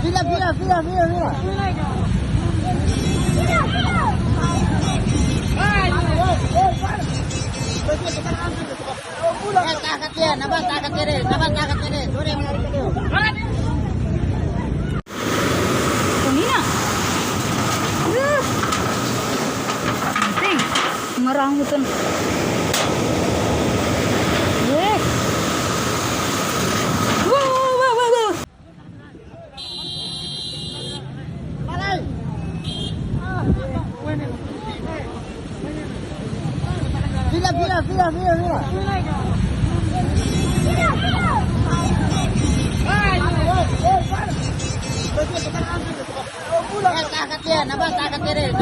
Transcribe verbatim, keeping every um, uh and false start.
Fila, fila, fila, fila, fila. Eh, taka tiha, naba taka tiha, naba taka tiha, sore. Kunina. Uh. Penting. Ngarang hutan. Eh. Wow, wow, wow, wow. Fila, fila, fila, fila, fila. Eh, taka tiha, naba taka tiha.